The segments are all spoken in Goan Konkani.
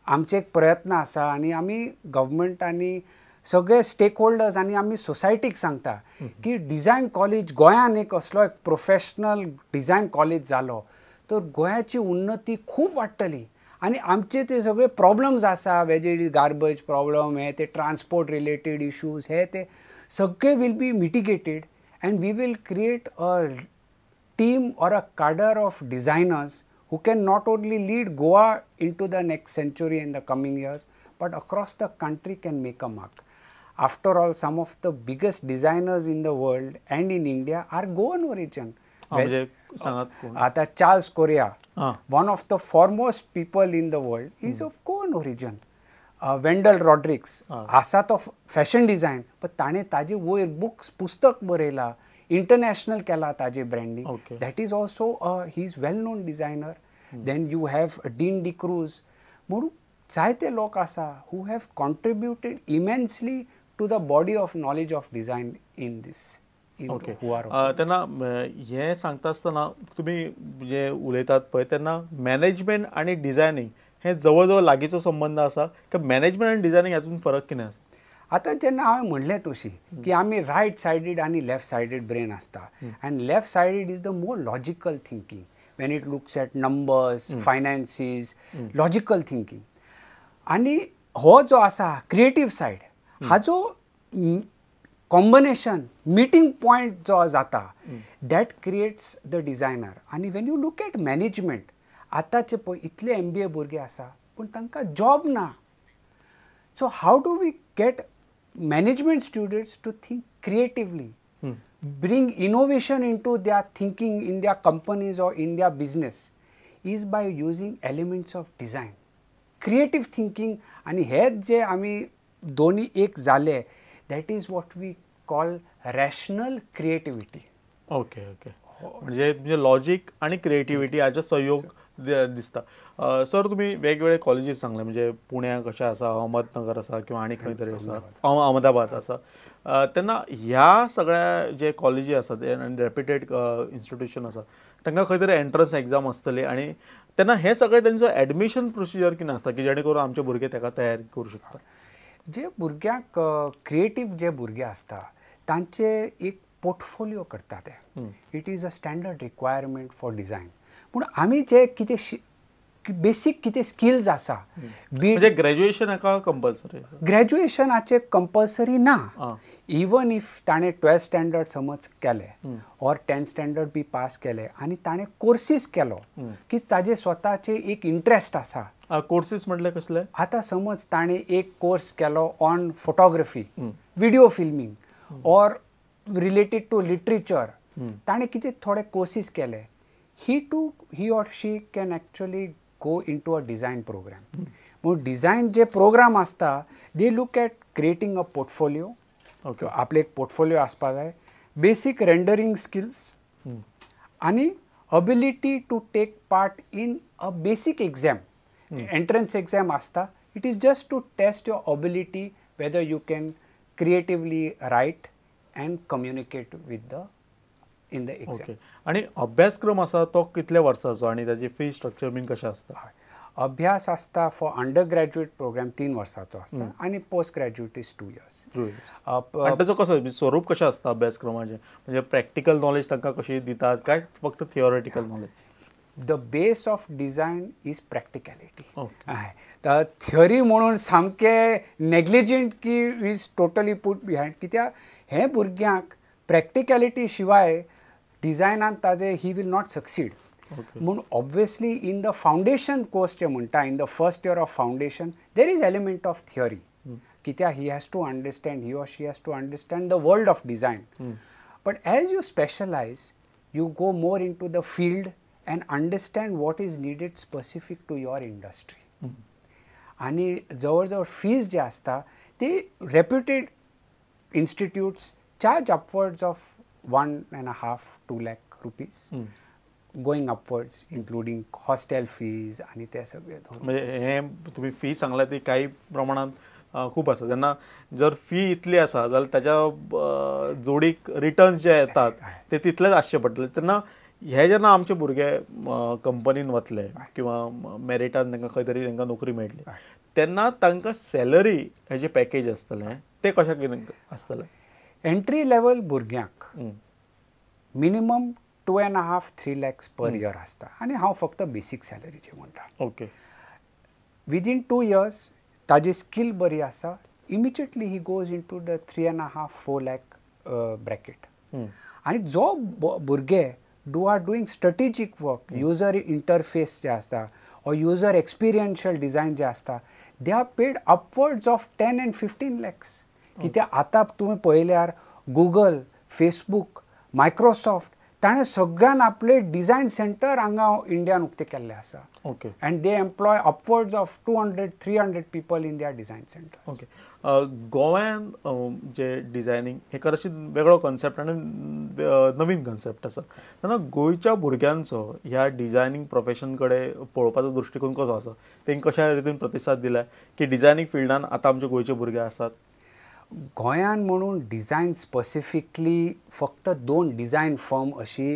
आमचे एक प्रयत्न आसा आनी आमी गव्हर्मेंट आनी सगळे स्टेक होल्डर्स आनी आमी सोसायटीक सांगता की डिझायन कॉलेज गोंयान एक असलो एक प्रोफेशनल डिझायन कॉलेज जालो तर गोंयाची उन्नती खूब वाडटली. आनी आमचे ते सगळे प्रॉब्लम्स आसा, whether it is garbage problem, हे ते ट्रान्सपोर्ट रिलेटेड इश्यूज, हे ते सगळे will be mitigated and we will create a team or a cadre of designers who can not only lead Goa into the next century in the coming years, but across the country can make a mark. After all, some of the biggest designers in the world and in India are Goan origin. Ata Charles Correa, one of the foremost people in the world, is of Goan origin. Wendell Rodrigues, आसा तो फॅशन डिझायन, पण ताणें ताजे वयर बुक्स पुस्तक बरयला, इंटरनॅशनल केला ताजे branding. That is also he is well known designer. Then you have Dean D'Cruz, म्हणून जायते लोक आसा who have contributed immensely to the body of knowledge of design in this. Okay, तेन्ना हें सांगता आसतना तुमी जे उलयतात पळय तेन्ना मॅनेजमेंट आनी डिझायनींग हे जवळ जवळ लागींचो संबंद आसा की मॅनेजमेंट आनी डिझायनींग हातूंत फरक कितें आसा? आतां जेन्ना हांवें म्हणलें तशी की आमी रायट सायडीड आनी लेफ्ट सायडीड ब्रेन आसता, and left sided is the more logical thinking when it looks at numbers, finances, logical thinking. आनी हो जो आसा क्रिएटीव सायड, हाजो कॉम्बिनेशन मिटींग पॉयंट जो जाता that creates the designer. आनी when you look at management, आतांचे पळय इतले MBA भुरगे आसा पूण तांकां जॉब ना. So how do we get management students to think creatively, bring innovation into their thinking in their companies or in their business, is by using elements of design, creative thinking. आनी हे जे आमी दोनी एक जाले, that is what we call rational creativity. Okay okay, म्हणजे तुमचे लॉजीक आनी क्रिएटिविटी हाचो संयोग दिसता. सर, तुमी वेगवेगळे कॉलेजीस सांगले, म्हणजे पुण्याक कशें आसा, अहमदनगर आसा किंवा आनी खंय तरी आसा, अहमदाबाद आसा. तेन्ना ह्या सगळ्या जे कॉलेजी आसात आनी रेप्युटेड इन्स्टिट्यूशन आसा तांकां खंय तरी एंट्रन्स एग्जाम आसतली, आनी तेन्ना हें सगळें तेंचो एडमिशन प्रोसिजर कितें आसता की जेणे करून आमचे भुरगे ताका तयार करूं शकता? जे भुरग्यांक क्रिएटीव जे भुरगे आसता तांचे एक पोर्टफोलियो करता ते, it is a standard requirement for design. पूण आमी जे कितें बेसीक कितें स्किल्स आसा, म्हणजे ग्रॅज्युएशन हाका कंपल्सरी? ग्रॅज्युएशनाचे कंपल्सरी ना. इवन if ताणें 12th standard समज केलें or 10th standard B pass केलें आनी ताणें कोर्सीस केलो की ताजे स्वताचे एक इंट्रस्ट आसा. कोर्सीस म्हटल्यार कसले? आतां समज ताणें एक कोर्स केलो on photography, video filming or related to literature, ताणें कितें थोडे कोर्सीस केले, he or she can actually go into a design program. म्हणून डिझायन जे प्रोग्राम आसता they look at creating a portfolio. आपले एक पोर्टफोलियो आसपा जाय, बेसीक रेंडरींग स्किल्स आनी ability to take part in a basic exam. Entrance exam आसता, it is just to test your ability whether you can creatively write and communicate with the in the exam. आनी अभ्यासक्रम आसा तो कितल्या वर्साचो आनी ताची फी स्ट्रक्चर बीन कशें आसता? अभ्यास आसता फॉर अंडर ग्रॅज्युएट प्रोग्राम 3 वर्साचो आसता आनी पोस्ट ग्रॅज्युएट is 2 years. आनी ताचो कसो स्वरूप कशें आसता अभ्यासक्रमाचें? म्हणजे प्रॅक्टिकल नॉलेज तांकां कशी दितात काय फक्त theoretical knowledge? The base of design is practicality. तर थिअरी म्हणून सामकें नेग्लिजंट की is totally put behind, कित्याक हे भुरग्यांक प्रॅक्टिकॅलिटी शिवाय डिझायनान ताजे he will not succeed. म्हूण obviously in the foundation course जे म्हणटा, in the first year of foundation there is element of theory, कित्याक he has to understand, he or she has to understand the world of design. But as you specialise you go more into the field and understand what is needed specific to your industry. आनी जवळ जवळ फीज जे आसता ती reputed institutes charge upwards of 1.5-2 lakh rupees, going upwards including hostel fees आनी ते सगळे धरून. म्हणजे हे तुम्ही फी सांगला ती काही प्रमाणात खूप आसा. जेन्ना जर फी इतली आसा जाल्यार ताच्या जोडीक रिटर्न्स जे येतात ते तितलेच आसचे पडटले. तेन्ना हे जेन्ना आमचे भुरगे कंपनीन वतले किंवा मेरिटान तांकां खंय तरी तांकां नोकरी मेळटली तेन्ना तांकां सॅलरी हे जे पॅकेज आसतलें तें कशें कितें आसतलें? एंट्री लेवल भुरग्यांक मिनिमम 2.5-3 lakhs per year आसता आनी हांव फक्त बेसीक सॅलरीचे म्हणटा. ओके. विदीन 2 years ताजी स्कील बरी आसा, immediately he goes into the 3.5-4 lakh bracket. आनी जो भुरगे do are doing strategic work, user interface जे आसता or user experiential design जे आसता, they are paid upwards of 10 and 15 lakhs. कित्याक आतां तुवें पळयल्यार गुगल, फेसबूक, मायक्रोसॉफ्ट ताणें सगळ्यान आपले डिझायन सेंटर हांगा इंडियान उक्ते केल्ले आसा. Okay. And they employ upwards of 200-300 people in their design centers. Okay. गोव्यान जे डिझायनींग हे कदाचित वेगळो कॉन्सेप्ट आनी नवीन कॉन्सेप्ट आसा, तेन्ना गोंयच्या भुरग्यांचो ह्या डिझायनींग प्रोफेशन कडेन पळोवपाचो दृश्टिकोन कसो आसा, तेंकां कशा रितीन प्रतिसाद दिला की डिझायनींग फिल्डान आतां आमचे गोंयचे भुरगे आसात? गोंयान म्हणून डिझायन स्पेसिफिकली फक्त 2 डिझायन फर्म अशी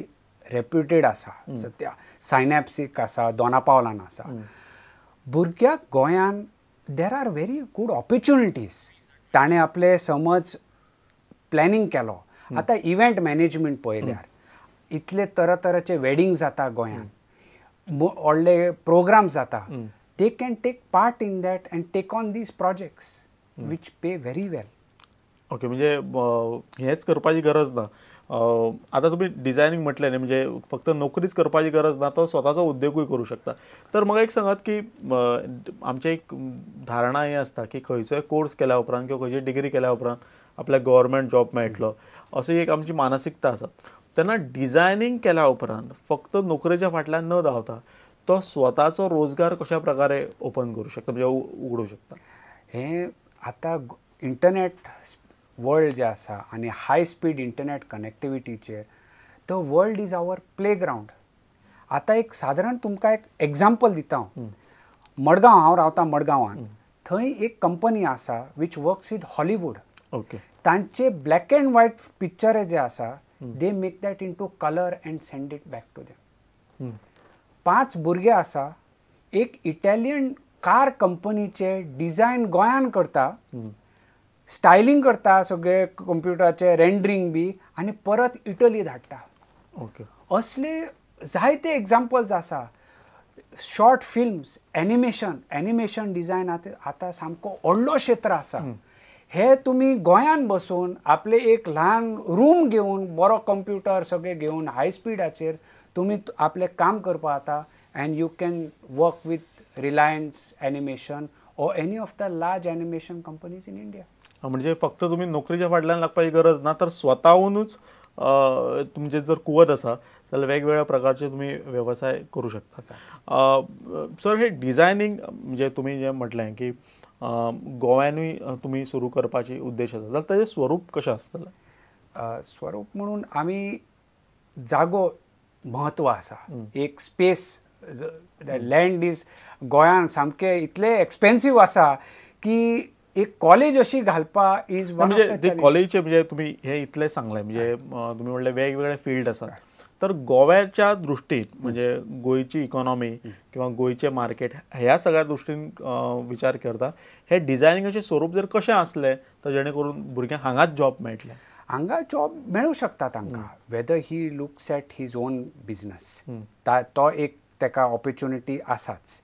रेप्युटेड आसा सद्या, सायनॅप्सीक आसा, दोना पावलान आसा. भुरग्याक गोंयान there are very good opportunities. ताणें आपले समज प्लॅनिंग केलो. आतां इव्हेंट मॅनेजमेंट पळयल्यार इतले तरातराचे वेडिंग जाता गोंयान, व्हडले प्रोग्राम जाता, they can take part in that and take on these projects which pay very well. Okay, म्हणजे हेच करपाची गरज ना. आतां तुमी डिझायनींग म्हटलें न्ही, म्हणजे फक्त नोकरीच करपाची गरज ना, तो स्वताचो उद्योगूय करूं शकता. तर म्हाका एक सांगात की आमचें एक धारणा ही आसता की खंयचोय कोर्स केल्या उपरांत किंवा खंयची डिग्री केल्या उपरांत आपल्याक गव्हर्मेंट जॉब मेळटलो, असो एक आमची मानसिकता आसा. तेन्ना डिझायनींग केल्या उपरांत फक्त नोकरेच्या फाटल्यान न धांवता तो स्वताचो रोजगार कशा प्रकारे ओपन करूं शकता, म्हणजे उगडूं शकता? हें आतां इंटरनेट वर्ल्ड जे आसा आनी हाय स्पीड इंटरनेट कनेक्टिविटीचेर the world is our playground. आतां एक सादारण तुमकां एक एग्जाम्पल दिता हांव. मडगांव, हांव रावता मडगांवान, थंय एक कंपनी आसा which works with Hollywood. Okay. तांचे ब्लॅक एंड व्हायट पिक्चर जे आसा they make that into colour and send it back to them. 5 भुरगे आसा, एक इटालियन कार कंपनीचे डिझायन गोंयान करता, स्टायलिंग करता सगळे कंप्युटराचे रेंडरिंग बी, आनी परत इटली धाडटा. ओके. असले जायते एग्जाम्पल्स आसा. Short films, animation, animation design आतां सामको व्हडलो क्षेत्र आसा. हे तुमी गोंयान बसून आपले एक ल्हान रूम घेवन बरो कंप्युटर सगळे घेवन हाय स्पिडाचेर तुमी आपलें काम करपा जाता and you can work with Reliance animation or any of the large animation companies in India. म्हणजे फक्त तुमी नोकरीच्या फाटल्यान लागपाची गरज ना, तर स्वताहूनच तुमचे जर कुवत आसा जाल्यार वेगवेगळ्या प्रकारचे तुमी वेवसाय करूं शकता. सर, हे डिझायनींग म्हणजे तुमी जें म्हटलें की गोव्यानूय तुमी सुरू करपाची उद्देश आसा, जाल्यार ताजें स्वरूप कशें आसतलें? स्वरूप म्हणून आमी जागो म्हत्व आसा, एक स्पेस, लँड is गोंयान सामकें इतलें एक्सपेन्सीव आसा की एक कॉलेज अशी घालपा is one of the कॉलेजीचे. म्हणजे तुमी हे इतलें सांगलें, म्हणजे तुमी म्हणलें वेगवेगळे फिल्ड आसा, तर गोव्याच्या दृश्टीन म्हणजे गोंयची इकॉनॉमी किंवा गोंयचें मार्केट ह्या सगळ्या दृश्टीन विचार करता, हे डिझायनिंगाचें स्वरूप जर कशें आसलें तर जेणे करून भुरग्यांक हांगाच जॉब मेळटलें? हांगा जॉब मेळूं शकता तांकां, whether he looks at his own business, तो एक ताका ऑपर्च्युनिटी आसाच.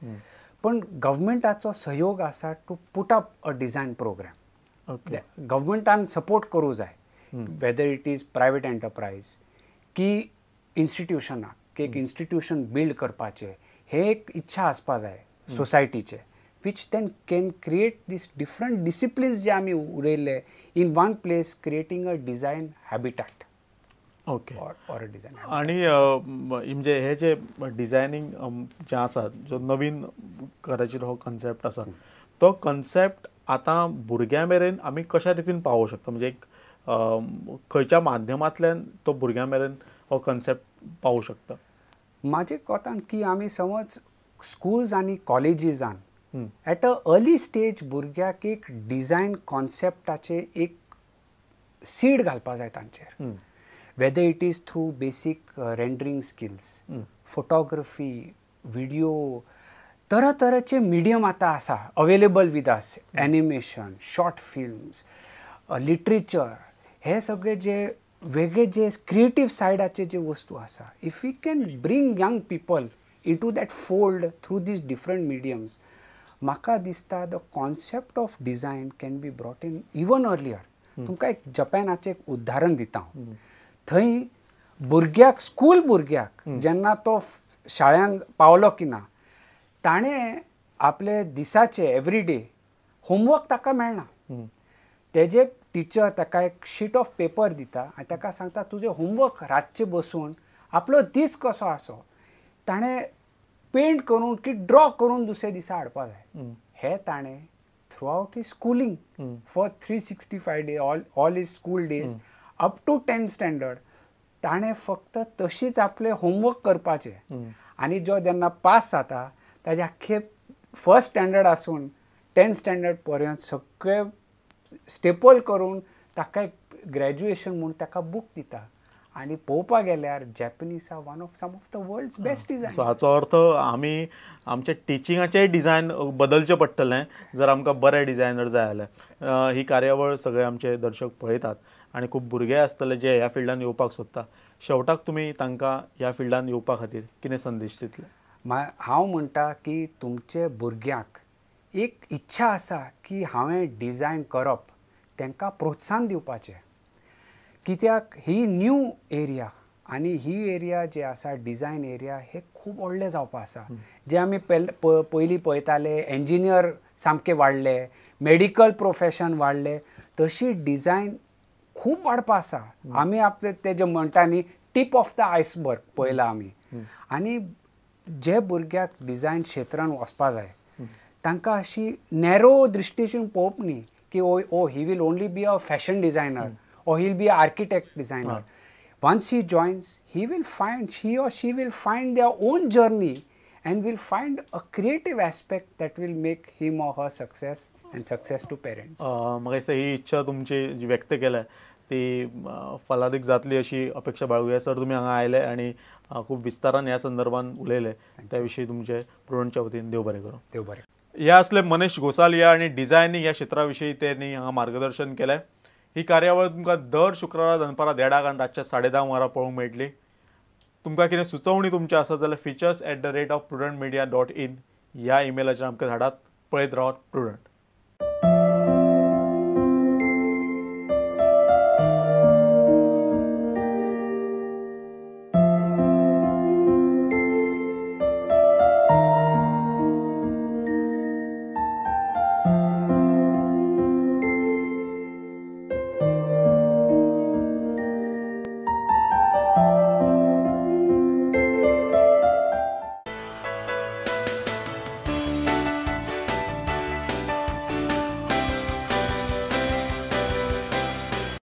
पण गव्हर्मेंटाचो सहयोग आसा to put up a design programme. गव्हर्मेंटान support करूं जाय, whether it is private enterprise की इन्स्टिट्युशनाक, की एक इन्स्टिट्युशन बिल्ड करपाचें हें एक इच्छा आसपा जाय सोसायटीचें, which then can create this different disciplines जे आमी उडयल्ले in one place, creating a design habitat. Okay. Or a design. आणि म्हणजे हे जे डिझायनिंग जे आसा, जो नवीन कदाचित हो कन्सेप्ट आसा, तो कन्सेप्ट आतां भुरग्यां मेरेन आमी कशा रितीन पावोवंक शकता, म्हणजे एक खंयच्या माध्यमांतल्यान तो भुरग्यां मेरेन हो कन्सेप्ट पावूं शकता? म्हाजे कोतान की आमी समज स्कूल्स आनी कॉलेजीसान एट अ अर्ली स्टेज भुरग्याक एक डिझायन कॉन्सेप्टाचे एक सीड घालपा जाय तांचेर. Whether it is through basic rendering skills, photography, video, तरातराचे medium आतां आसा available with us, animation, short films, literature, हे सगळे जे वेगळे जे क्रिएटीव सायडाचे जे वस्तू आसा, if we can bring young people into that fold through these different mediums, म्हाका दिसता the concept of design can be brought in even earlier. तुमकां एक जपानाचें एक उदाहरण दिता हांव. थंय भुरग्याक, स्कूल भुरग्याक जेन्ना तो शाळेंत पावलो की ना, ताणें आपले दिसाचे एवरीडे होमवर्क ताका मेळना. तेजे टिचर ताका एक शीट ऑफ पेपर दिता आनी ताका सांगता तुजें होमवर्क रातचें बसून आपलो दीस कसो आसो ताणें पेंट करून की ड्रॉ करून दुसऱ्या दिसा हाडपा जाय. हे ताणें throughout his schooling for 365 day, all his school days up to 10th standard ताणें फक्त तशीच आपलें होमवर्क करपाचें. आनी जो जेन्ना पास जाता ताजे आख्खे फर्स्ट स्टँडर्ड आसून 10th standard पर्यंत सगळे स्टेपल करून ताका एक ग्रॅज्युएशन म्हूण ताका बूक दिता. आनी पळोवपाक गेल्यार Japanese are one of some of the world's best design. So हाचो अर्थ आमी आमच्या टिचिंगाचेय डिझायन बदलचें पडटलें जर आमकां बरे डिझायनर जाय जाल्यार. ही कार्यावळ सगळे आमचे दर्शक पळयतात आनी खूब भुरगे आसतले जे ह्या फिल्डान येवपाक सोदता. शेवटाक तुमी तांकां ह्या फिल्डान येवपा खातीर कितें संदेश दितले? हांव म्हणटा की तुमचे भुरग्यांक एक इच्छा आसा की हांवें डिझायन करप, तांकां प्रोत्साहन दिवपाचें. कित्याक ही न्यू एरिया आनी ही एरिया जी आसा डिझायन एरिया हे खूब व्हडलें जावपा आसा. जे आमी पयलीं पळयताले एन्जिनियर सामके वाडले, मेडिकल प्रोफेशन वाडले, तशी डिझायन खूब वाडपा आसा. आमी आपले ते जे म्हणटा न्ही टीप ऑफ the iceberg पळयला आमी. आनी जे भुरग्याक डिझायन क्षेत्रान वचपा जाय तांकां अशी नॅरो दृश्टीसून पळोवप न्ही की oh oh he will only be a fashion designer or he'll be an architect designer. Once he joins, he will find, he or she will find their own journey and will find a creative aspect that will make him or her success and success to parents. म्हाका दिसता ही इच्छा तुमची जी व्यक्त केल्या ती फलादीक जातली अशी अपेक्षा बाळगुया. सर, तुमी हांगा आयले आनी खूब विस्तारान ह्या संदर्भान उलयले, त्या विशीं तुमचे प्रुडंटच्या वतीन देव बरें करूं. देव बरें. ह्या असले मनीष गोसालिया आनी डिझायनींग ह्या क्षेत्रा विशीं तेणी हांगा मार्गदर्शन केलें. ही कार्यावळ तुमकां दर शुक्रारा दनपारां 1:30 आनी रातच्या 10:30 वरां पळोवंक मेळटली. तुमकां कितें सुचोवणी तुमची आसा जाल्यार features@prudentmedia.in ह्या इमेलाचेर आमकां धाडात. पळयत रावात प्रुडंट.